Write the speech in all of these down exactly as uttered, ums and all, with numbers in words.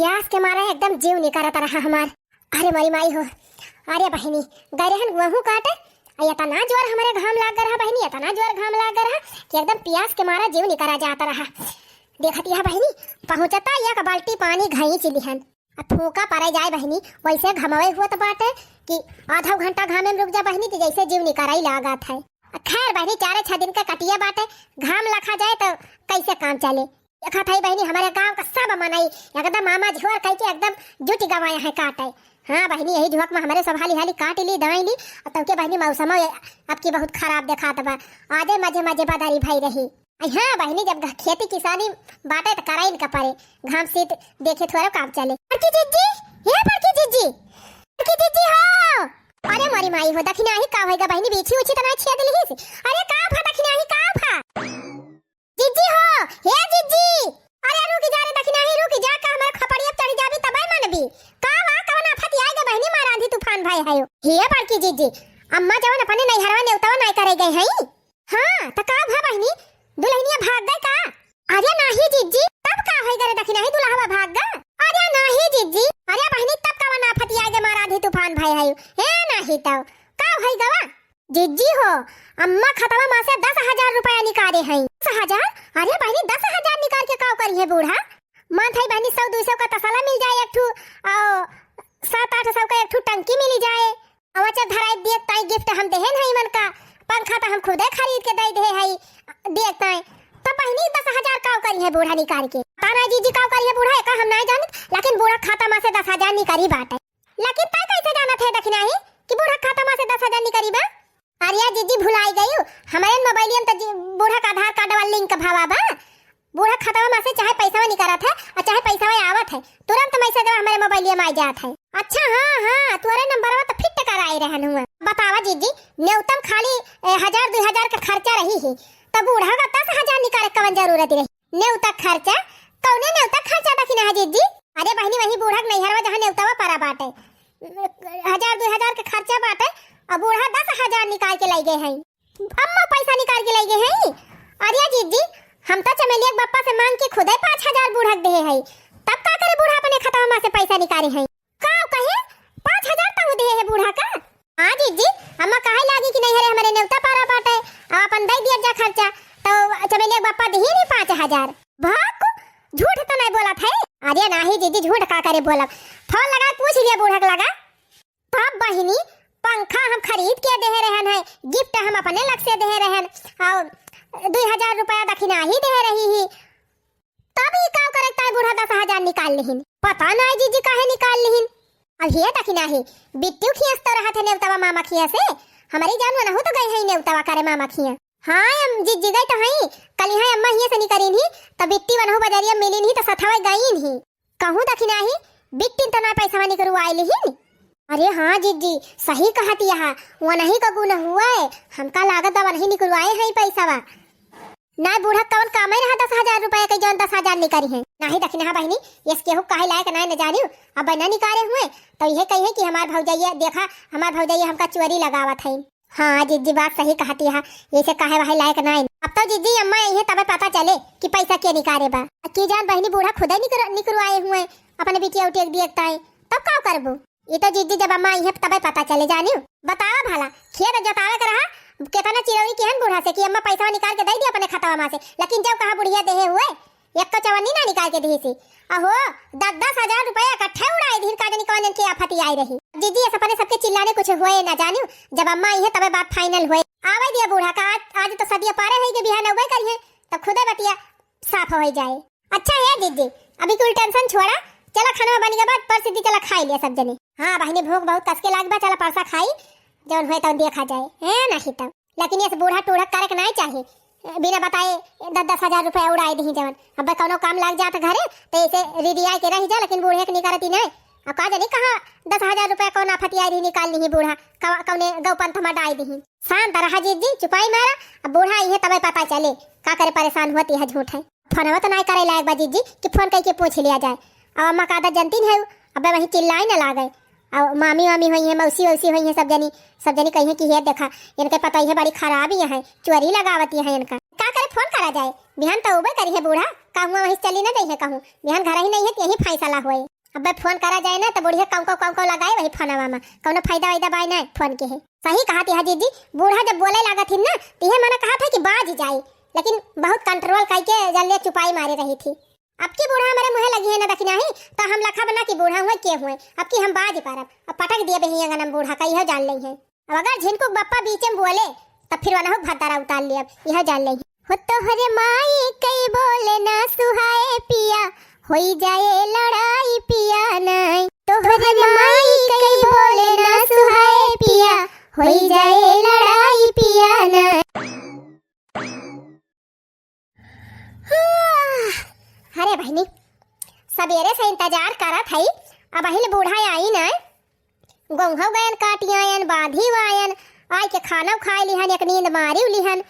प्यास के मारे एकदम जीव निकरत रहा हमार। अरे मोरी माई हो, अरे बहिनी, गए रहन गेहूं काटे, आ एतना जोर हमरे घाम लाग रहा बहिनी, एतना जोर घाम लाग रहा कि एकदम प्यास के मारे जीव निकरा जात रहा। देखत यह बहिनी, पहुँचता एक बाल्टी पानी घईंच लिहन। आ फूंका परे जाए बहिनी, वैसे घमवे हुअत बाटे कि आधा घंटा घामे में रुक जा बहिनी, तो जैसे जीव निकरई लागत है। आ खैर बहिनी, चारे छह दिन का कटिया बाटे, घाम लखा जाए तो कैसे काम चले। देखत है बहिनी, हमारे गांव का सब मनई एकदम मामा झोर कह के एकदम जुट गवाए हैं काटे। हाँ बहिनी, यही झोंक में हमारे सब हाली हाली काट ली, दाई ली। और तब के बहिनी, मौसम अब की बहुत खराब देखात बा, आजे मजे मजे बदरी भई रही। अई हाँ बहिनी, जब घ-, खेती किसानी बाटे त कराइन का परे, घाम सीत देखे थोड़ा काम चले। बड़की जिज्जी, हे बड़की जिज्जी, बड़की जिज्जी हो। अरे मोरी माई हो, दखिनाही का होइगा बहिनी, बीछी उछी त नाहीं छेद लिहिस? अरे का भा दखिनाही का भा? जिज्जी हो, हे जिज्जी, अरे रुक जा रे दखिनाही, रुक जा, का हमार खपड़िया चढ़ी जाबी तबै मनबी? का वा, कवन आफत आइगा बहिनी, मार आंधी तूफान भय है? हे बड़की जिज्जी, अम्मा जवन अपने नैहरवा नेवतवा नाहीं करे गए हैं, हाँ, त का भा बहिनी? दुलहिनिया भाग गए का? अरे नाहीं जिज्जी, तब का होई गरे दखिनाही दुलहवा भाग गा? अरे नाहीं जिज्जी, अरे बहिनी तब कवन आफत आइगा मार आंधी तूफान भय है? हे नाहीं तब का होई गवा? जिज्जी हो, अम्मा खतवा मा से दस हजार रुपया निकारे हैं। दस हजार? अरे बहिनी दस हजार निकार के का करी है बूढ़ा? मन थाई बहिनी सौ दुई सौ का तसला मिल जाए एक ठू, और सात आठ सौ का एक ठू टंकी मिली जाए। अवचा धराई देख ताई गिफ्ट हम देहे नहीं मन का, पंखा त हम खुदे खरीद के दे दे हई देख ताई। त बहिनी दस हजार काव करी है बूढ़ा निकाल के? पता ना जिज्जी काव करी है बूढ़ा, एका हम नहीं जानत, लेकिन बूढ़ा खाता मा से दस हजार निकरी बाटे। लेकिन तै कैसे जानत है दखिनाही कि बूढ़ा खाता मा से दस हजार निकरी बा? अरे जिज्जी भुलाई गयू, हमारे मोबाइलिया में त जि-, बूढ़ा का आधार कार्ड वाला लिंक भवा बा। बूढ़ा खतवा मा से चाहे पैसा निकरत है और चाहे पैसा आवत है, तुरंत मैसेज हमारे मोबाइलिया में आ जात है। अच्छा, हाँ, हाँ, तोरे नंबरवा तो फिट कराए रहन हुआ। बतावा जिज्जी, न्यूनतम खाली, ए, हजार दुई हजार के खर्चा रही ही, तो बूढ़ा का दस हजार निकाले कवन जरूरत रही? न्यूनतम खर्चा? कौने न्यूनतम खर्चा दखिना है जिज्जी? अरे बहिनी, वही बूढ़ा के नैहरवा जहाँ न्यूनतवा परा बाटे, हजार दुई हजार के खर्चा बाटे, और बूढ़ा दस हजार निकाल के लाई गए हैं। अम्मा पैसा निकाल के लाई गए हैं। अरे जिज्जी, हम तो चमेलिया के बप्पा से मांग के खुदे पाँच हजार बूढ़ा के देहे हैं, तब का करे बूढ़ा अपने खतवा मा से पैसा निकाले हैं? का कहे? पाँच हजार तहु देहे है बूढ़ा का? हाँ जिज्जी, अम्मा कहे लागी कि नहीं, अरे हमारे नेवता पारा बाटे, अब अपन दे दिया जा खर्चा, तो चमेलिया के बप्पा दिही नहीं पाँच हजार। भक, झूठ तो नहीं बोलत है। अरे नाहीं जिज्जी, झूठ का करे बोलब, फोन लगा पूछ लिया बूढ़ा के लगा। तब बहिनी, पंखा हम खरीद के देहे रहन है, गिफ्ट हम अपने लग से देहे रहन, और दुई हजार रुपया दखिना ही देहे रही ही, तब ई काव करे ताई बूढ़ा दस हजार निकाल लिहिन? पता नाहीं जिज्जी काहे निकाल लिहिन। अब हिया दखिना ही, बिट्टू खिया से तो रहत है नेवतवा मामा खिया से, हमारी जान वनहु तो गई है नेवतवा करे मामा खिया। हाँ, हम जिज्जी गई तो हई, कल यहाँ अम्मा हिया से निकरिन ही, तो बिट्टी वनहु बजरिया मिलिन ही, तो सथवा गईन ही। कहूँ दखिना ही, बिट्टिन तो ना पैसा निकरवाए लिहिन। अरे हाँ जिज्जी, सही कहत यहा, वनही का गुण हुआ है, हमका लागत बा वनही निकरवाए हैं पैसा। ना बूढ़ा कवन काम है रहा दस हजार रुपया के जौन दस हजार निकरी है। नाहीं दखिना बहिनी, यस केहू काहे लायक नाहीं न जानियो, अब ना निकारे हुए, तो यह कही है कि हमार भौजैया, देखा, हमार भौजैया हमका चोरी लगावत है। हाँ जिज्जी, बात सही कहत यहा, ऐसे काहे वही लायक नाहीं। अब तो जिज्जी अम्मा यही तबे पता चले कि पैसा के निकारे बा। की जान बहिनी बूढ़ा खुदे निकर-, निकरवाए हुए अपने बिटिया उटिया के दिए ताई, तब का करबू? ये तो जिज्जी जब अम्मा आई है तबे पता चले जानियो। बतावा भला, खेत जोतावे के रहा, केतना चिरौरी किहन बूढ़ा से कि अम्मा पैसा निकाल के दे दी अपने खतवा मा से, लेकिन जब कहा बुढ़िया देहे हुए, एक तो चवन्नी ना निकाल के दिहिसी। अहो, दस दस हजार रुपया इकट्ठे उड़ाए दिहिन, का जानी कौन जन की आफत आई रही। जिज्जी, ये सपने सबके चिल्लाने कुछ हुए ना जानियो, जब अम्मा आई है तबे बात फाइनल हुए। आवे दिया बूढ़ा का, आज, आज तो सदिया पारे होई के बिहान उबे करी है, तब खुदे बतिया साफ हो जाए। अच्छा है जिज्जी, अभी कुल टेंशन छोड़ा, चला खाना बन गया बात, परस दी, चला खाई लिया सब जने। हाँ बहिनी, भूख बहुत कस के लाग बा, चला परसा खाई, जौन हुए तौन देखा जाए, है नाहीं तब। लेकिन ये बूढ़ा टूढ़ा करे के नाहीं चाही, बिना बताए दस दस हजार रुपया उड़ाए दिही जवन। अब कौनो काम लाग जात घरे, तो ऐसे रिरिया के रह जा, लेकिन बूढ़े के निकारती नाहीं। अब का जानी कहाँ दस हजार रुपया कौन आफत आई रही निकाल लिही बूढ़ा, कौ-, कौने गौ पंथ मा डाई दिही। शांत रहा जिज्जी, चुपाई मारा, अब बूढ़ा आई है तबे पता चले, का करे परेशान होती है झूठ है। फोनवा तो नाहीं करे लायक बा जिज्जी कि फोन करके पूछ लिया जाए। अब अम्मा का आदत जनती है, अब वहीं चिल्लाई न लागे। अब मामी वामी होई है, मौसी वौसी होई है, सब जनी, सब जनी कही है कि हे देखा, इनके पता ही है बड़ी खराबी है, चोरी लगावती है इनका। का करे फोन करा जाए, बिहान तो उबे करी है बूढ़ा, कहूँ वहीं चली न जइहे कहूँ, बिहान घर ही नहीं है, यही फैसला होए। अबे फोन करा जाए ना, तो बुढ़िया कौं कौं कौं कौं लगाए वही फोनवा में, कौनो फायदा वायदा बाय ना फोन के है। सही कहा थी, हाँ जीजी, बूढ़ा जब बोले लागत ही ना, तो ये मना कहा था कि बाज जाए, लेकिन बहुत कंट्रोल करके जल्दी चुपाई मारे रही थी। अब की बूढ़ा हमारे मुँहे लगी है ना, देखी नाही, तो हम लखा बना कि बूढ़ा हुए के हुए, अब की हम बाज पारब, अब पटक दिए बही अंगन में बूढ़ा का, यह जान ली है। अब अगर झिनकुक बप्पा बीचे में बोले, तब फिर वनहुक भद्दारा उतार लियब, यह जान ले। हो तोहरे माई कई बोले ना सुहाए पिया, होई जाए लड़ाई पिया नाई। तोहरे माई कई बोले ना सुहाए पिया, होई जाए लड़ाई पिया नाई। अरे बहिनी, सबेरे से इंतजार करत हई, अबहिन बूढ़ा आई ना। गोहूँ गयन काटि आयन, बाँधि आयन, आइके खाना खाइ लिहन, एक नींद मारि लिहन।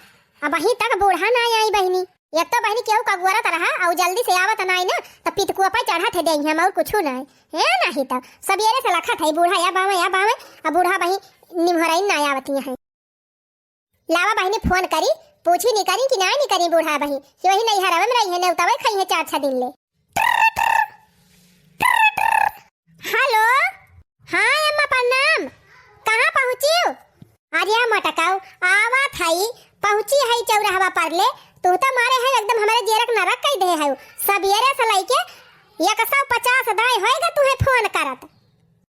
अबहीं तक बूढ़ा ना आई बहिनी। एक तो बहिनी केहू का गोरत रहा, अउ जल्दी से आवत नाई ना, त पितकुआ पे चढ़त है देही हम, अउर कुछु नाई। हे नाही त सबेरे से लखत है बूढ़ा, या बावे, या बावे, अब बूढ़ा बहिनी निम्हरइन ना आवत है। लावा बहिनी फोन करी, पूछी निकरी कि नाई निकरी बूढ़ा बहिनी, कि वही नैहरवे में रही है, नेउतवे खाई है चार छह दिन ले। हेलो, हाँ अम्मा प्रणाम, कहाँ पहुँचियो? अरे मटकाऊ, आवत हई, पहुँची हई चौराहवा पर ले, तू तो मारे है एकदम हमारे जेरक नरक कई दे है, सबेरे से लइके एक सौ पचास दाई होएगा तुहे फोन करत।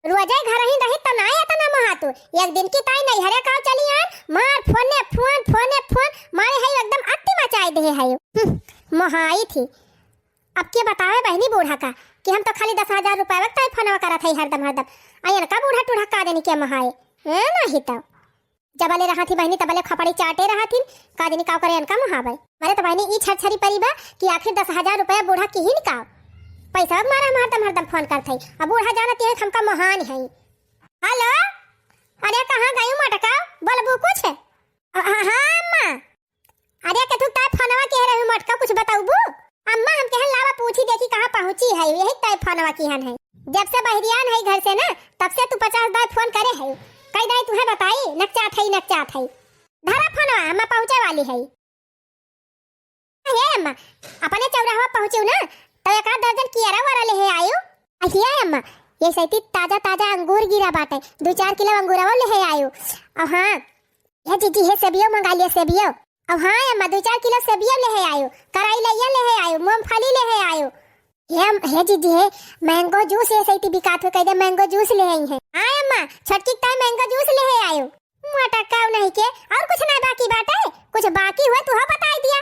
रोजै घरही रही त नाय एतना मोहातू। एक दिन की ताई नैहरे का चली आन, मार फोने फोन, फोने फोन, मारे है एकदम अति मचाई दे है। हम्म, मोहाई थी। अब के बतावे बहिनी बूढ़ा का कि हम तो खाली दस हजार रुपया वक्त ताई फोनवा करत है हरदम हरदम। आ इनका बूढ़ा टूढ़ा का देनी के मोहाए। ए नाही तो। जबले रहा थी बहिनी तबले खपड़ी चाटे रहा थी, का जनी का करे इनका मुहाबे। अरे तो बहिनी ई छरछरी परी बा कि आखिर दस हजार रुपया बूढ़ा किहिन का? पैसा मारा हम हरदम हरदम फोन करत हई, अब बूढ़ा जानत है हमका महान है। हेलो, अरे कहाँ गई मटका, बोलबू कुछ? अ, हाँ, हाँ अम्मा, अरे केथू तय फोनवा के रही मटका, कुछ बताऊबू? अम्मा हम कहन लावा पूछी देखी कहाँ पहुँची है, यही तय फोनवा किहन है। जब से बहरियान है घर से ना, तब से तू पचास दाई फोन करे है। कई दाई तुहे बताई, नकचात है, नकचात है। धरा फोनवा, अम्मा पहुँचे वाली है। हे अम्मा, अपने चौराहवा पहुँचू ना, तो एक आध दर्जन कियारा वारा ले है आयु। अहिया अम्मा, ये सैती ताजा ताजा अंगूर गिरा बाटे, दो चार किलो अंगूरवा ले है आयु। और हाँ, हे जीजी, हे सेबियो मंगा लिया, सेबियो। अब हाँ अम्मा, दो चार किलो सेबियो ले है आयो, करैलैया ले है आयो, मूंगफली ले है आयो। हे अम-, हे जीजी, हे मैंगो जूस ये सैती बिकात हो, कह दे मैंगो जूस ले आई है। हाँ अम्मा, छोटकी ताई मैंगो जूस ले है आयो। मोटा काऊ नहीं के, और कुछ ना बाकी बाटे? कुछ बाकी हुआ तू हो बताई दिया।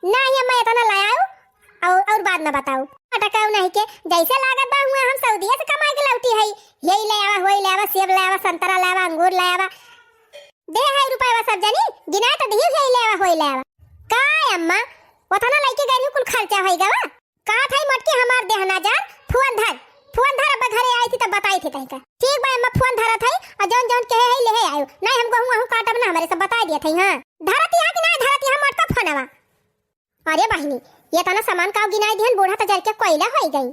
नहीं अम्मा, इतना ले आयो, और, और बाद में बताऊ। मोटा काऊ नहीं के, जैसे लागत बा हुआ हम सऊदिया से कमाई के लौटी है। यही ले आवा, वही ले आवा, सेब ले आवा, संतरा ले आवा, अंगूर ले आवा। दे है रुपया सब जनी, गिनाए तो दिही, यही ले आवा, होई ले आवा। काय अम्मा, ओतना लइके गइल कुल खर्चा होई गवा। का थाई मटकी हमार देह ना जान, फोन धर, फोन धर, अब घरे आई थी तब बताई थी तहिका। ठीक बा अम्मा, फोन धरत है, और जौन जौन कहे है ले है आयो। नहीं हम गहूँ वहूँ काटब ना, हमारे सब बताई दिया था, हाँ। धरती है कि नहीं धरती है मटका फोनवा? अरे बहिनी, ये तना सामान काव गिनाई दिहन, बूढ़ा त जर के कोयला होई गई।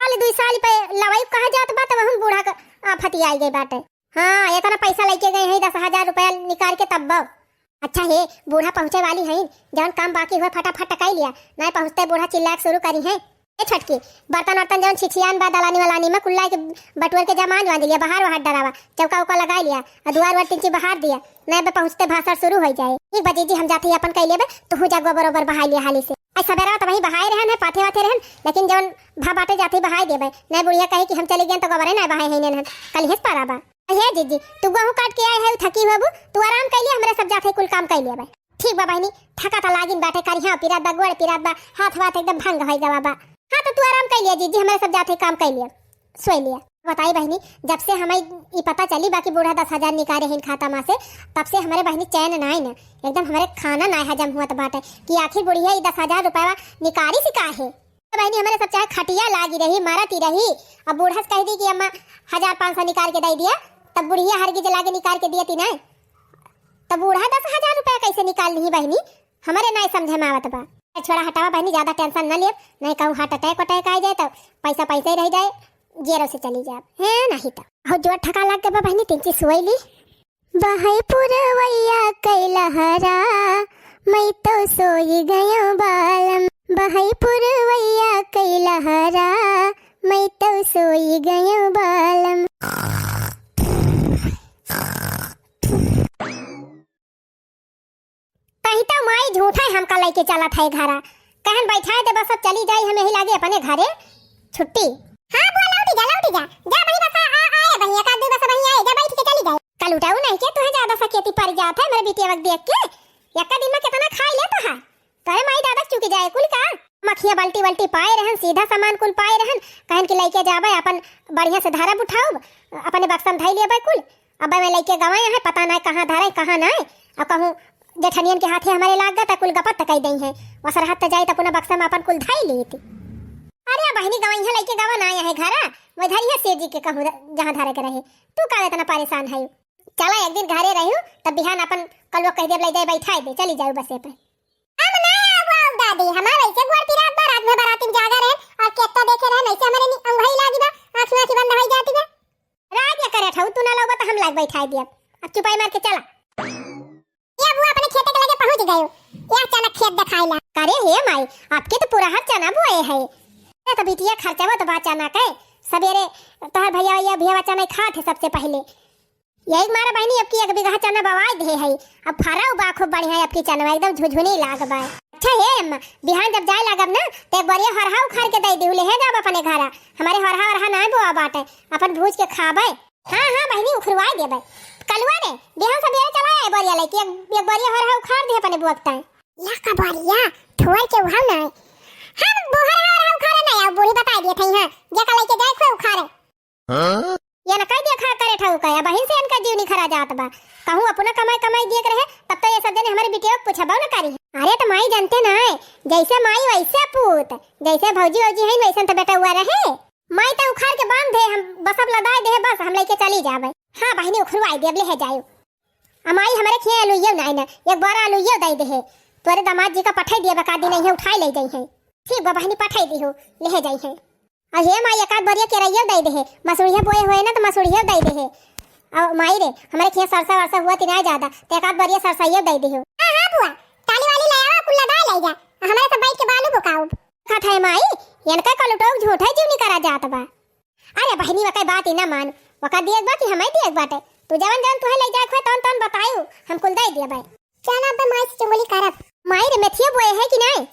साल दुई साल पे लवाई कहा जात बा, तब हम बूढ़ा क आफत आई गई बाटे। हाँ, ये तना पैसा लेके गए हैं, दस हजार रुपया निकाल के तब बाव। अच्छा हे, बूढ़ा पहुँचे वाली हैं, जौन काम बाकी हुआ फटाफट टकाई लिया, नहीं पहुँचते बूढ़ा चिल्लाए शुरू करी हैं। ए छोटकी, बर्तन वर्तन जौन छिछियान बा दलानी वलानी में, कुल्ला के बटुअर के जमान बांध लिया, बाहर बाहर डरावा, चौका उका लगा लिया, और दुआर वार तिंची बाहर दिया, नहीं बे पहुँचते भाषण शुरू हो जाए। ठीक बा जीजी, हम जाते ही अपन कह लेबे, तू जा गोबर ओबर बहाई लिया हाली से। आज सवेरा तो वही बहाए रहन है, पाथे वाथे रहन, लेकिन जौन भा बाटे जाते ही बहाई देबे, नहीं बुढ़िया कहे कि हम चले गए तो गोबरे नहीं बहाए हैं इन्हन, कल हेस पारा बा। हे जीजी, तू गहूँ काट के आए है, थकी होबू, तू आराम कर लिया, हमरे सब जाते ही कुल काम कर लेबे। ठीक बा बहिनी, थका त लागिन बाटे, करिहा पिरात बा, गोड़ पिरात बा, हाथ वाथ एकदम भंग होई गवा बा। हाँ तो तू आराम कर लिया जीजी, हमरे सब जाते काम कर लिया, सोई लिया। बताई बहिनी, जब से हमें ई पता चली बा कि बूढ़ा दस हजार निकाले हैं खाता में से, तब से हमरे बहिनी चैन नाई न, एकदम हमरे खाना नाई हजम हुआ त बाटे कि आखिर बुढ़िया ई दस हजार रुपया निकारी सी काहे। तो बहिनी हमरे सब चाहे खटिया लागी रही, मरत ही रही, अब बूढ़ा से कह दी कि अम्मा हजार पाँच सौ निकाल के दे दिया, तब बुढ़िया हरगी जला के निकाल के दिया ती नाई। तब बूढ़ा दस हजार रुपया कैसे निकाल ली बहिनी, हमरे नाई समझे में आवत बा। ए छोड़ा हटावा बहिनी, ज्यादा tension न लेब, नहीं कहूँ heart attack वटैक आ जाए तो पैसा पैसे ही रह जाए, जेरो से चली जाए, है नहीं तो। हो जोर ठका लग गया बहिनी, तिंची सोई ली। बहै पुरवैया कै लहरा, मैं तो सोई गयो बालम, बहई पुरवैया कई लहरा, मैं तो सोई गयो बालम। तही तो माई झूठा हमका लइके चलत है घरा, कहन बैठाए दे बस, अब चली जाई हम यही लागे अपने घरे, छुट्टी। हाँ बुआ, लौटी जा, लौटी जा, जा बही बस, आ, आ, आए बही, एक आध दो बस बही आए, जा बैठ के चली जाए। कल उठाऊ नहीं के तुहे ज्यादा सकेती पड़ जात है मेरे बिटिया वक्त देख के, एक दिन में कितना खाई ले तो है। तोरे माई दादा चुकी जाए कुल का? मखिया बाल्टी वाल्टी पाए रहन, सीधा सामान कुल पाए रहन, कहन कि लइके जाबे, अपन बढ़िया से धरब उठाउब, अपने बक्सा में धई लेबे कुल। अब मैं लइके गवाए हैं, पता नाय कहाँ धरे, कहाँ नाय। अब कहूँ जेठनियन के हाथे हमारे लाग गए, त कुल गपत कई दई हैं। वसर हाथ त जाए, त अपना बक्सा में अपन कुल धई लीत। अरे बहिनी, गवाई है लइके गवा नाय है घरा, वही धरी है सेजी के कहूँ जहाँ धरे के रहे। तू का इतना परेशान है? चला एक दिन घरे रहू, तब बिहान अपन कलुआ कह देब, ले जाए बैठाए दे, चली जाऊ बसे पे। हम ना आबो दादी, हमार वैसे गोड़ पिरात बा, रात में बरातिन जागा रहन और केत्ता देखे रहन, ऐसे हमारे नी-, अंगही लागी बा, आँखी आँखी बंद होई जाती बा। राज ये करे ठऊ, तू ना लौबा त हम लाग बैठाए दियब। अब चुपाई मार के चला। ये बुआ अपने खेते के लगे पहुँच गयो, यह चना खेत दिखाइला। अरे हे माई, आपके तो पूरा हर चना बोए है। ये तो बिटिया खर्चा वो तो बा चना के, सवेरे तोहर भैया, ये भैया चना खात है सबसे पहले। यही मारा बहिनी, अब की एक बीघा चना बवाई दे है। अब फरा बा खूब बढ़िया, अब की चनवा एकदम झुझुनी लाग बा। अच्छा हे अम्मा, बिहान जब जाए लागब ना, तो एक बार ये हरहा उखाड़ के दे दिहु, ले है जाब अपने घरा। हमारे हरहा हरहा ना बोआ बाटे, अपन भूज के खाबे। हाँ हाँ बहिनी, उखरवाए देबे। कलुआ रे, बिहान सबेरे चला आए बोरिया लेके, एक, एक बोरिया हरहा उखाड़ दे अपने बुआ के ताई। या का बोरिया, थोर के उहाव ना। हम बोहर हरहा उखाड़े ना आउ, बूढ़ी बताई दिए थे यहाँ, जेका लेके जाए खोए उखाड़े। हाँ? ये न कह दिया खा करे ठऊ का, या बहिन से इनका जीव निखरा जात बा। कहूँ अपना कमाई कमाई दिए के रहे, तब तो ये सब जने हमारे बिटिया को पूछबो न करी। अरे तो माई जानते ना है, जैसे माई वैसे पूत, जैसे भौजी वौजी है वैसे तो बेटा हुआ रहे। माई तो उखाड़ के बांध दे, हम बस अब लदाए दे, बस हम लेके चली जाबे। हाँ बहिनी, उखरवाई दे, अब ले है जायो। आ माई हमारे खिया आलू यो नाई ना, एक बार आलू यो दे दे है। तोरे दामाद जी का पठाई दिया बका दिन, इहे उठाई ले जाई है। ठीक बा बहिनी, पठाई दी हो, ले है जाई है। अरे माई, एक आध बरिया केरइयो दे दे हे, मसूरिया बोए होए ना तो मसूरियो दे दे हे। और माई रे, हमारे खिया सरसा वरसा हुआ तिनाय ज्यादा, तो एक आध बरिया सरसइयो दे दे हो। हाँ, हाँ बुआ, टाली वाली ले आवा, कुल लदा ले जा, हमारे सब बैठ के बालू बुकाऊ। कथा है माई, इनका कलुटोक झूठा जीव निकरा जात बा। अरे बहिनी, वका बात ही ना मान, वका दियक बा कि हमें दियक बाटे, तू जवन जवन तुहे ले जाए खोए तवन तवन बतायू, हम कुल दे दिया भाई। चल अब माई से चुगली करब। माई रे, मेथिया बोए है कि नहीं?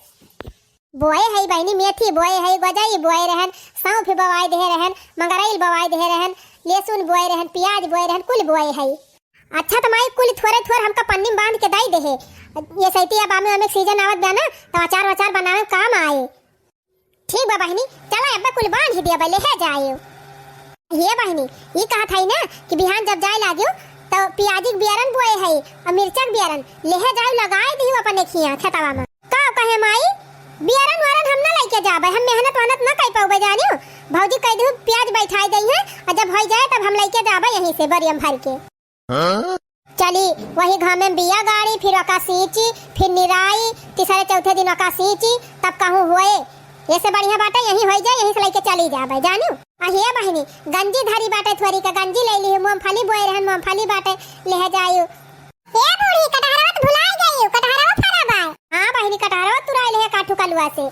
बोए है बहिनी, मेथी बोए है, गजई बोए रहन, सौंफ बवाए दे रहन, मंगरैल बवाए दे रहन, लहसुन बोए रहन, प्याज बोए रहन, कुल बोए है। अच्छा तो माई कुल थोरे थोर हमका पन्नी में बांध के दई दे है। ये सैती अब आमे आमे सीजन आवत बा ना, तो अचार वचार बनावे में काम आए। ठीक बा बहिनी, चला अब्बे कुल बांध ही दिया बा, ले है जाए। हे बहिनी, ई कहत हई ना कि बिहान जब जाए लाग्यो, तो पियाजी के बियरन बोए है और मिर्चा के बियरन, ले है जाए लगाए दियो अपने खिया खेतवा में। का कहे माई, बियरन वरन हम ना लेके जाबे, हम मेहनत वहनत ना कर पाउबे जानियो। भौजी कह दियो प्याज बैठाई दई है, और जब हो जाए तब हम लेके जाबे यहीं से बरियम भर के। हाँ? चली, वही घामे में बिया गाड़ी, फिर ओका सींची, फिर निराई, तीसरे चौथे दिन ओका सींची, तब कहूँ होए। ऐसे बढ़िया बाटे, यहीं होई जाए, यहीं से लेके चली जाबे, जानू। आ हे बहिनी, गंजी धरी बाटे, थोरी के गंजी ले ली, मूंगफली बोए रहन, मूंगफली बाटे, ले जायू। ए बूढ़ी, कटहरवा तो भुलाए गई, कटहरवा फरा बा। हाँ बहिनी, कटहरवा तुराई ले है काठू कलुआ से।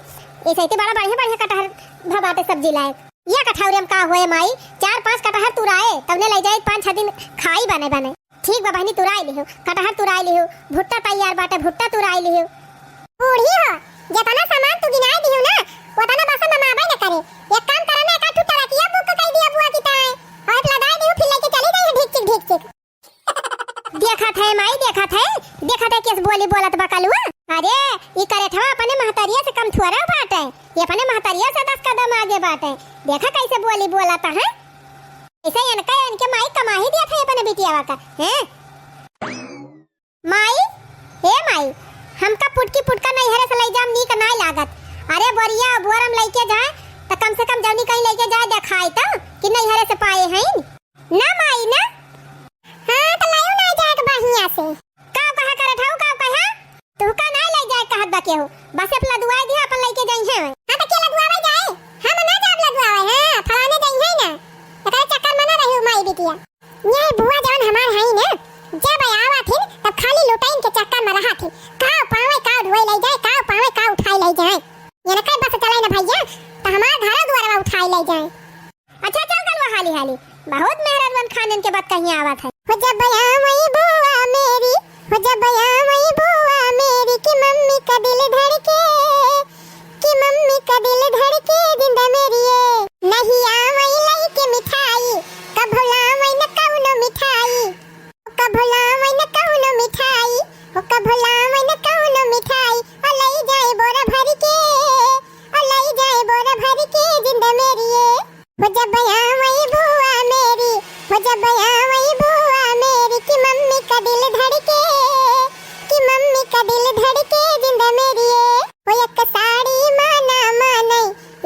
ऐसे इतने बड़ा बढ़िया बढ़िया कटहर भा बाटे सब्जी लायक। ये कठौरे में का होए माई, चार पांच कटहर तुराए, तवने ले जाए पांच छह दिन खाई बने बने। ठीक बा बहिनी, तुराई लिहो, कटहर तुराई लिहो, भुट्टा तैयार बाटे, भुट्टा तुराई लिहो। बूढ़ी हो, जितना सामान तू गिनाए दिहो ना, उतना बस ममाबे न करे। एक काम करो ना, एक आध ठो टरकिया बुक कर दिया बुआ की ताए, और लदाई दिहो, फिर लेके चली जाइए ढिकचिक ढिकचिक। देखत है माई, देखत है, देखत है कैसे बोली बोलत बा कलुआ। अरे, ई करेठवा अपने महतरिया से कम थोड़ा बाटे, ये अपने महतरिया से दस कदम आगे बाटे। देखा कैसे बोली बोलत है। ऐसे इनका, इनके माई कमाही दिया था अपने बिटियावा का, हैं? माई, हे माई, हमका पुटकी पुटका नैहरे से ले जाम नीक नाय लागत। अरे बोरिया बोरम लेके जाए, त कम से कम जौनी कहीं लेके जाए देखाए त कि नैहरे से पाए हैं। ना माई ना। हाँ, त लायो ना जाए के बढ़िया से। का कहा करत हऊ, का कहा? तू का ना ले जाए कहत बा केहू। बस अपना दुआई दिया, अपन लेके जाई है। हाँ, त के लदुआवे जाए? हम ना जाब लदुआवे, हाँ, फलाने जाई है ना। एकरे चक्कर में ना रही माई बिटिया। ये बुआ जवन हमार हई ना, जब आवा थिन, तब खाली लुटाइन के चक्कर में रहा थिन। का पावे वही लइ जाए, का पावे, का उठाई लइ जाए। ये ना कहे बस चले ना भैया, तो हमार घरा दुआरवा उठाई लइ जाए। अच्छा चल कलुआ हाली हाली, बहुत मेहरारुअन खानेन के बात कहीं आवत है। हो जब आवे बुआ मेरी, हो जब आवे बुआ मेरी कि मम्मी का दिल धड़के, कि मम्मी का दिल धड़के जिंदा मेरी ये। नहीं आवे लइके मिठाई, कभो लावे न कउनो मिठाई। कभो लावे न कउनो मिठाई, हो कभो लावे न कउनो मिठाई, ओ लई जाए बोरा भर के, ओ लई जाए बोरा भर के जिंदा मेरी ये। हो जब आवे बुआ मेरी, हो जब आवे बुआ मेरी कि मम्मी का दिल धड़के, कि मम्मी का दिल धड़के जिंदा मेरी ये। हो एक साड़ी माना माने,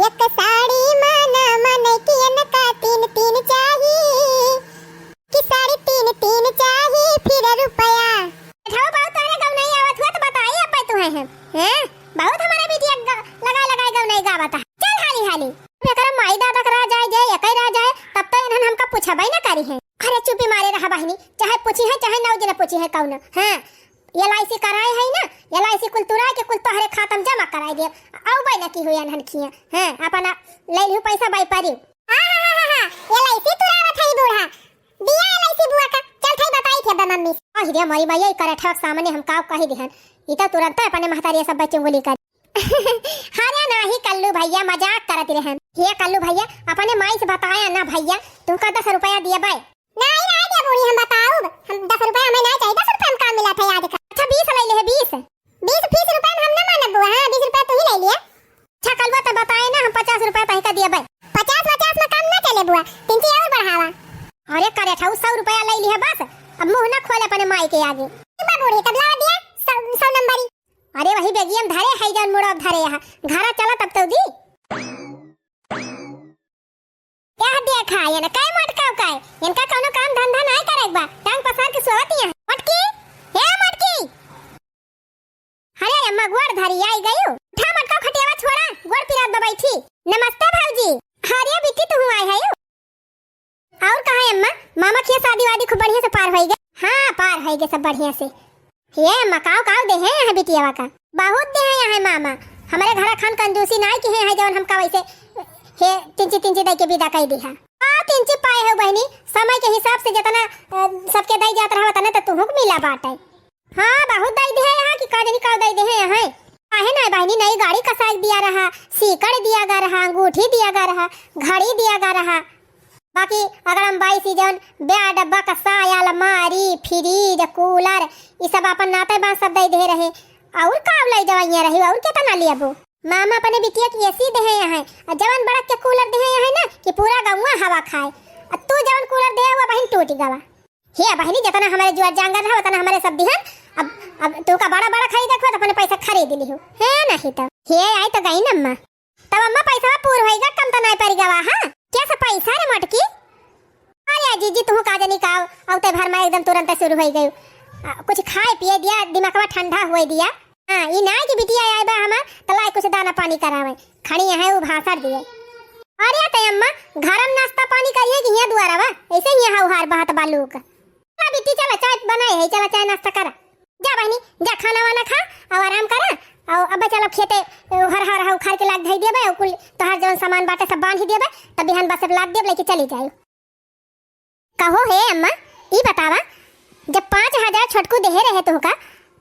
एक साड़ी माना माने कि इनका तीन तीन चाही। कि साड़ी तीन तीन चाही फिर रुपया। बैठवा बाबू तोहरे गाँव नहीं आवत हुआ तो बताई अब तू है, हैं? हैं? बहुत हमारे बिटिया ग-, लगाए लगाए गाँव नहीं गावत है। चल हाली हाली। एकरा माई दादा के रह जाए, जे एकई रह जाए, तब तो इन्हन हमका पूछबे न करी है। अरे चुपी मारे रहा बहिनी, चाहे पूछी है, चाहे नौ दिन पूछी है कौन। हाँ, एल आई सी कराए है ना, एल आई सी कुल तुराए के कुल तोहरे खाता में जमा कराए दे। आउबे न की हुई इन्हन खिया। हाँ, अपना ले लिहु पैसा बाई परिउ। हाँ, हाँ, हाँ, हाँ, हाँ, एल आई सी तुरावत है बूढ़ा। दिया एल आई सी बुआ का, चल थाई बताई थे बे मम्मी से। अहि रे मोरी मैया, ई करेठवा के सामने हम काव कही दिहन, ई तो तुरंत अपने महतारी सब बच्चों को लेकर। अरे नाही कल्लू भैया, मजाक करत रहन। हे कल्लू भैया, अपने माई से बताया ना भैया, तुमका दस रुपया दिया बाय। नाही, नाही दे बूढ़ी, हम बताउब, हम दस रुपया हमें ना चाहिए, दस रुपया हम काम मिला था याद का। अच्छा बीस ले ले है, बीस। बीस, बीस रुपया में हम ना मानब बुआ, हाँ, बीस रुपया तू ही ले लिया। अच्छा कलुआ तो बताए ना, हम पचास रुपया तही का दिया बाय। पचास पचास में काम ना चले बुआ, तीन सौ और बढ़ावा। अरे करेठऊ, सौ रुपया ले लिया बस, अब मुँह ना खोले अपने माई के आगे। बा बूढ़ी, तब ला दिया सौ, सौ नंबरी। अरे वही बेगियम धरे है जौन मुड़ो धरे यहाँ, घरा चला तब तो दी। यह देखा, ये ना काय मटकाव काय, इनका कौनो काम धंधा नाय करे के बा, टांग पसार के सोवत यहाँ। मटकी, हे मटकी। अरे अम्मा, गोड़ धरी आई गयू। उठा मटका खटियावा छोड़ा, गोड़ पिरात बा बैठी। नमस्ते भौजी। अरे बिट्टी, तू आई है यू? और कहा अम्मा, मामा के शादी वादी खूब बढ़िया से पार होई गए? हाँ, पार होई गए सब बढ़िया से। हे अम्मा, काव काव दे हैं यहाँ बिटियावा का? बहुत दे हैं यहाँ मामा। हमारे घरा खान कंजूसी नाय की है, है जौन हमका वैसे हे तिंची तिंची दे के विदा कर दी है। आ तिंची पाए हो बहनी, समय के हिसाब से जितना, अ, सबके दई जात रहा उतना तो तुहूँ के मिला बाटे। हाँ, बहुत दई दे है यहाँ की, का जानी का दई दे है यहाँ। काहे ना बहनी, नई गाड़ी कसाई दिया रहा, सीकड़ दिया गा रहा, अंगूठी दिया गा रहा, घड़ी दिया गा रहा। बाकी अगर हम बाई सी जौन बेड, बक्सा, अलमारी, फ्रिज, कूलर, ई सब अपन नाते बात सब दई दे रहे। और का ले जवाइया रही, और कितना लेबू? मामा अपने बिटिया की ए सी दे है यहाँ, और जवन बड़क के कूलर दे है यहाँ ना कि पूरा गौवा हवा खाए। और तू जवन कूलर दे हुआ बहन टूट गवा। हे बहिनी, जितना हमारे जुआर जांगर रहा, उतना हमारे सब दिहन। अब, अब तू का बड़ा बड़ा खरीदे खुआ, तो अपने पैसा खरीद लिहू। हे नहीं तो। हे आई तो गई न अम्मा। तब अम्मा पैसा पूर होइगा, कम तो नहीं पड़ गवा, हाँ? क्या सा पैसा रे मोटकी? अरे जीजी, तू का जानी का, औते भर में एकदम तुरंत शुरू हो गई। आ, कुछ खाए पिए दिया, दिमागवा ठंडा हुए दिया। हाँ, ई ना कि बिटिया आए बा हमार, त लाए कुछ दाना पानी करावे। खड़ी है उ भाषण दिए। अरे ते अम्मा, घर में नाश्ता पानी करिए कि हियाँ दुआरा बा? ऐसे ही यहाँ उहार बहत बा लोग। चला बिट्टी, चला चाय बनाए है, चला चाय नाश्ता करा। जा बहनी, जा खाना वाना खा, और आराम करा, और अब चलो खेते, हर हर हर उखाड़ के लाग धई देबे, और कुल तोहार जौन सामान बाटे सब बांध ही देबे, तब बिहान बस लाद देब, लेके चली जाए। कहो हे अम्मा, ई बतावा, जब पाँच हजार छोटकू देहे रहे तुहका,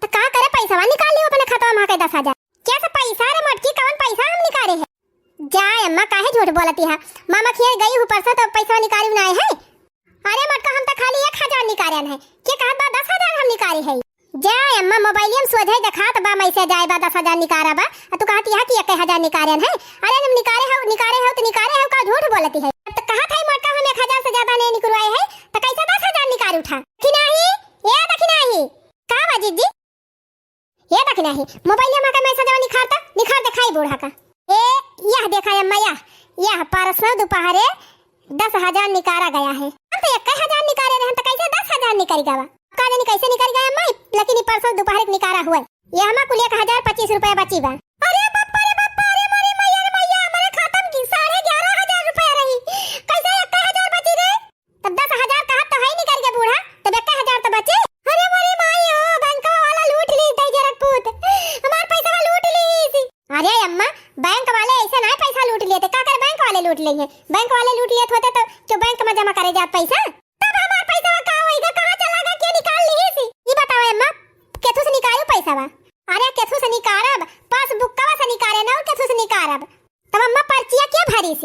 त का करे पैसवा निकाल लियो अपने खतवा मा के दस हजार? क्या से पैसा रे मोटकी, कवन पैसा हम निकाले है? जाए अम्मा, काहे झूठ बोलती है? मामा खिया गई हूँ परसों तो पैसवा निकाली ना है। अरे मोटका, हम तो खाली एक हजार निकाले है, के कहत बा दस हजार हम निकाले है? जाए अम्मा, मोबाइलिया में सोझे देखात बा, मैसेज आए बा, दस हजार निकारा बा, आ तू कहती है कि एक हजार निकारे है। अरे हम निकारे हो, निकारे हो, तो निकारे हो, का झूठ बोलती है? तो कहत है मोटका, हम एक हजार से ज्यादा नहीं निकलवाए है, तो कैसे दस हजार निकाल उठा? कि नहीं, ये देखी नहीं, का बा जीजी? ये देखी नहीं, मोबाइलिया में का मैसेज आवा निखारता, निखार दिखाई बूढ़ा का। ए, यह देखा अम्मा, यह, यह परसों दोपहरे दस हजार निकारा गया है। हम तो एक हजार निकारे रहे, तो कैसे दस हजार निकल गवा? का जानी कैसे निकल गया अम्मा, लेकिन ई परसों दोपहर के निकारा हुआ। ये हमार कुल एक हजार पच्चीस रुपया बची बा। अरे बाप रे बाप, अरे मोरे मैया रे मैया, हमारे खाता में की साढ़े ग्यारह हजार रुपया रही, कैसे एक हजार बची रे? तब दस हजार कहत तो है निकल के बूढ़ा, तब एक हजार तो बची। अरे मोरे माई हो, बैंकवा वाला लूट ली तई जरक पूत, हमार पैसा करे जात पैसा? तब हमार पैसा का होइगा, कहाँ चला गा, के निकाल लिहिस? ई बतावा अम्मा, केथू से निकालू पैसा बा? अरे केथू से निकारब, पासबुकवा से निकारे ना, और केथू से निकारब? तब अम्मा पर्चिया के भरिस?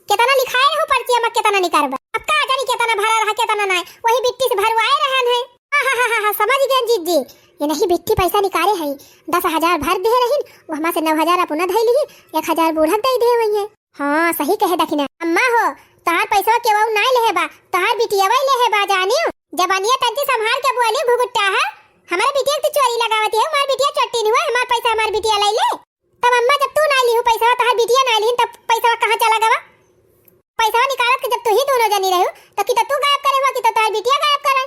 केतना लिखाए रहू पर्चिया में, केतना निकारबा? अब का जानी केतना भरा रहा, केतना नाय, वही बिट्टी से भरवाए रहन है। हा, हा, हा, हा, हा, समझ गए जीजी, ये नहीं बिट्टी पैसा निकारे है, दस हजार भर दे रहीन, वो हमा से नौ हजार अपना धई लिही, एक हजार बूढ़क दे दे वही है। हाँ, सही कहे दखिना। अम्मा हो, तोहार पैसवा केहू नाय लेहे बा, तोहार बिटियवा लेहे बा, जानियो। जबानिया तंची संभाल के बोली घुघुट्टा है, हमारे बिटिया के तू चोरी लगावत है, हमार बिटिया चोट्टी नहीं हुआ, हमार पैसा हमार बिटिया ले ले। तब अम्मा जब तू नाय लिहू पैसवा, तोहार बिटिया नाय लिहिन, तब पैसवा कहाँ चला गवा? पैसवा निकालत के जब तू ही दोनों जनी रहू, तो कि तो तू गायब करे हुआ, कि तो तोहार बिटिया गायब करे।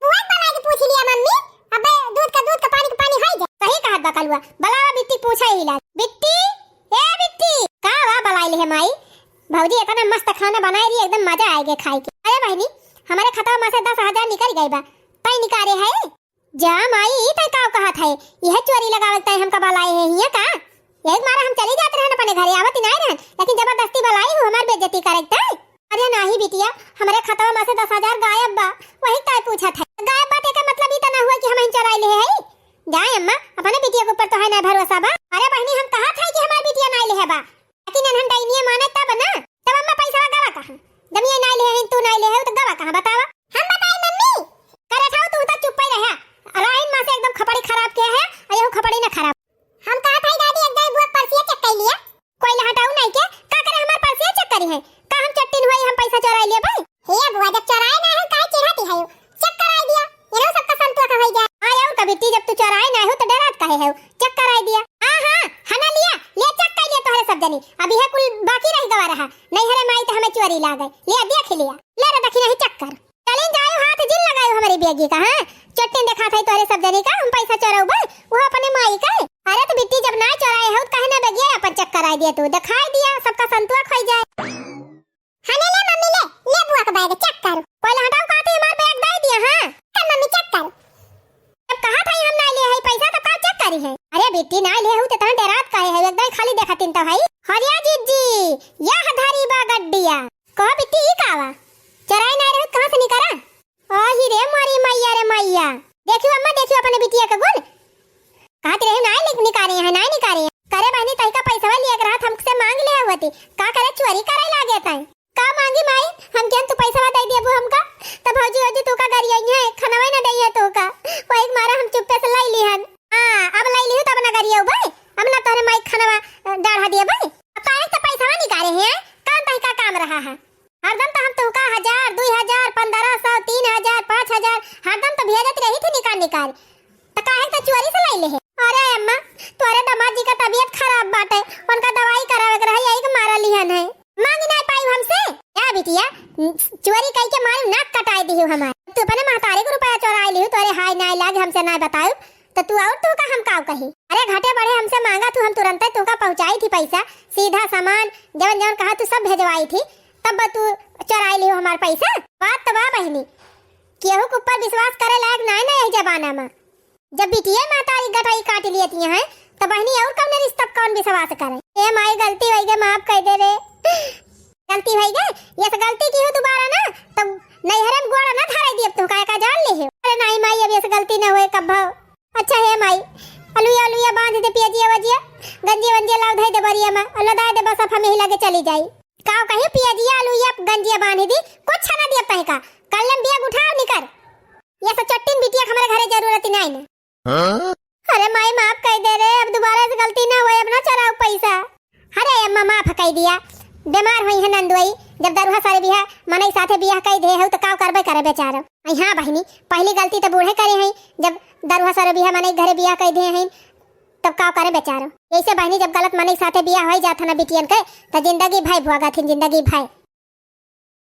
बुआ के बुलाए के पूछ लिया मम्मी, अबे दूध का दूध का पानी का पानी है जा। सही कहत बा कलुआ, बुलावा बिट्टी के पूछा ही लाग। बिट्टी, ए बिट्टी, का बा बुलाए ले है माई? भौजी इतना मस्त खाना बनाए रही, एकदम मजा आए गए खाए के। अरे बहनी, हमारे खतवा में से दस हजार निकल गए बा, तय निकाले है? जा माई, ई तय का कहत है? यह चोरी लगावल तय हमका बुलाए है हिया का? यही मारा हम चली जात रहन अपने घरे, आवत ही नाय रहन, लेकिन जबरदस्ती बुलाई हूँ हमार बेइज्जती करे तय। अरे नाही बिटिया, हमरे खतवा में से दस हजार गायब बा, वही तय पूछत है। गायब बा तेके मतलब ई त ना हुआ कि हम ही चोराई ले है। जाए अम्मा, अपने बिटिया के ऊपर तो है ना भरोसा बा। अरे बहनी, हम कहत है कि हमार बिटिया नाय ले है बा, लेकिन इन्हन डाइनिया माने तब ना, तब अम्मा पैसा गवा कहाँ? जब ये नाय ले है, तू नाय ले है, तो गवा कहाँ बतावा? हम बताई मम्मी? करे था तू तो चुप ही रहा, राइन माँ से एकदम खपड़ी खराब किया है, और यहू खपड़ी ना खराब। हम कहा था दादी, एक दाई बुआ पर्सिया चेक कर लिया। कोई ला हटाऊ नहीं के, का करे हमार पर्सिया चेक करी है? का हम चट्टिन हुई, हम पैसा चोराई लिया भाई? हे बुआ, जब चोराए ना है, काहे चिढ़ाती है? चेक कराई दिया, ये लो सबका संतुआ का होई जा। हाँ यार, कबिट्टी जब तू चोराए ना हो तो डरात काहे है? चेक कराई दिया। हाँ, हाँ, हना लिया, ले चेक कर लिया तोहरे सब जनी। अभी है कुल बाकी रह गवा रहा। नहीं हरे माई तो हमें चोरी ला गए। लिया, देख लिया। ले रे दखिना ही चेक कर। चलिन जायो, हाथ जिन लगायो हमरे बेगी का, हाँ? चट्टिन देखा था तोहरे सब जनी का, हम पैसा चोरऊ बे, वो अपने माई का। अरे तो बिट्टी जब ना चोराए हो, तो काहे ना बेगिया अपन चेक कराई दिया तू, दिखाई दिया, सबका संतुआ खोई जाए। हने ले मम्मी ले, ले बुआ का बैग चेक कर। पहले हटाओ, कहा थे हमार बैग दे दिया, हाँ? कर मम्मी चेक कर। जब कहा था हम ना ले है पैसा तो का चेक करी है? अरे बिट्टी ना ले हूँ तो तहाँ डरात काहे है? एकदम खाली देखा तीन तो है। हरिया जीजी, यह धरी बा गड्डिया। कहो बिट्टी, ई का बा? चोराई ना रहे, कहाँ से निकारा? आही रे मारी मैया रे मैया। देखियो अम्मा, देखियो अपने बिटिया के गुण। कहत रहे नाय निक-, निकारे हैं, नाय निकारे हैं। करे बहनी, तहिका पैसवा लिए के रहत हमसे मांग ले होती। का करे, चोरी करे लागे ताई। का मांगी माई? हम केन तू पैसवा दे देबू हमका? त भौजी, भौजी तू का गरिया है, खनवा न दे है तू का। वही के मारा हम चुप्पे से लाई लिहन। हाँ, अब लाई लिहू तब न गरिया भाई। अब न तोहरे माई खनवा, अ, डाढ़ा दिए भाई। अब काहे से पैसवा निकाले हैं? काम तहिका काम रहा है। हरदम तो हम तुमका हजार, दुई हजार, पन्द्रह सौ, तीन हजार, पाँच हजार, हरदम तो भेजत रही थी निकाल निकाल। त काहे त चोरी से लइले है? अरे अम्मा, तोरे दामाद जी का तबीयत खराब बाटे, उनका दवाई करावे के रहे, यही के मारा लिहन है। मांगी नाय पाई हमसे? या बिटिया, चोरी कई के मारी नाक कटाई दिहू हमार। तू अपने महतारी के रुपया चोराई लिहू, तोरे हाय नाय लागे, हमसे नाय बताऊ। त तू और तू का हम काव कही? अरे घटे बढ़े हमसे मांगा तू, हम तुरंते तू का पहुंचाई थी पैसा, सीधा सामान, जवन जवन कहा तू सब भेजवाई थी, तब तू चोराई लियो हमार पैसा। बात तो बा बहिनी, केहू के ऊपर विश्वास करे लायक नाय ना यही जमाना में। जब बिटिया महतारी गटाई काट लियती हैं, त बहिनी और कौन रिश्ता पे कौन विश्वास करे? ए माई, गलती होई गई, माफ कर दे रे। गलती होई गई, ये से गलती की हो दोबारा ना, तब नैहरे में गोड़ ना धराई दिए, तू का का जान ले हो। अरे नहीं माई, अब ये से गलती ना होए कब। अच्छा हे माई, अलुइया अलुइया बांध दे, पियजिया वजिया, गंजिया वंजिया लाव धई दे बरिया में, अल्लो दाय दे, बस अब हम यही लगे चली जाई। काव कही पियजिया अलुइया गंजिया बांध दी, कुछ ना दिया तहका। कल हम बिया उठाव निकर। ये सब चट्टिन बिटिया के हमारे घरे जरूरत ही नहीं ना। हाँ? अरे माई माफ कर दे रे, अब दोबारा से गलती ना होए, अब ना चोराव पैसा। अरे अम्मा, माफ कई दिया, बीमार होई है नंदुई। जब दरुहा सरे बिहा मनई साथे बियाह कई दे हो तो काव करबे करे बेचारो। आई हाँ बहिनी, पहली गलती तो बूढ़े करे हैं, जब दरुहा सरे बिहा मनई घरे बियाह कई दे हैं तब काव करे बेचारो। ऐसे बहिनी, जब गलत मनई साथे बियाह होई जात है ना बिटियन के, तो जिंदगी भर भोगत हिन, जिंदगी भर।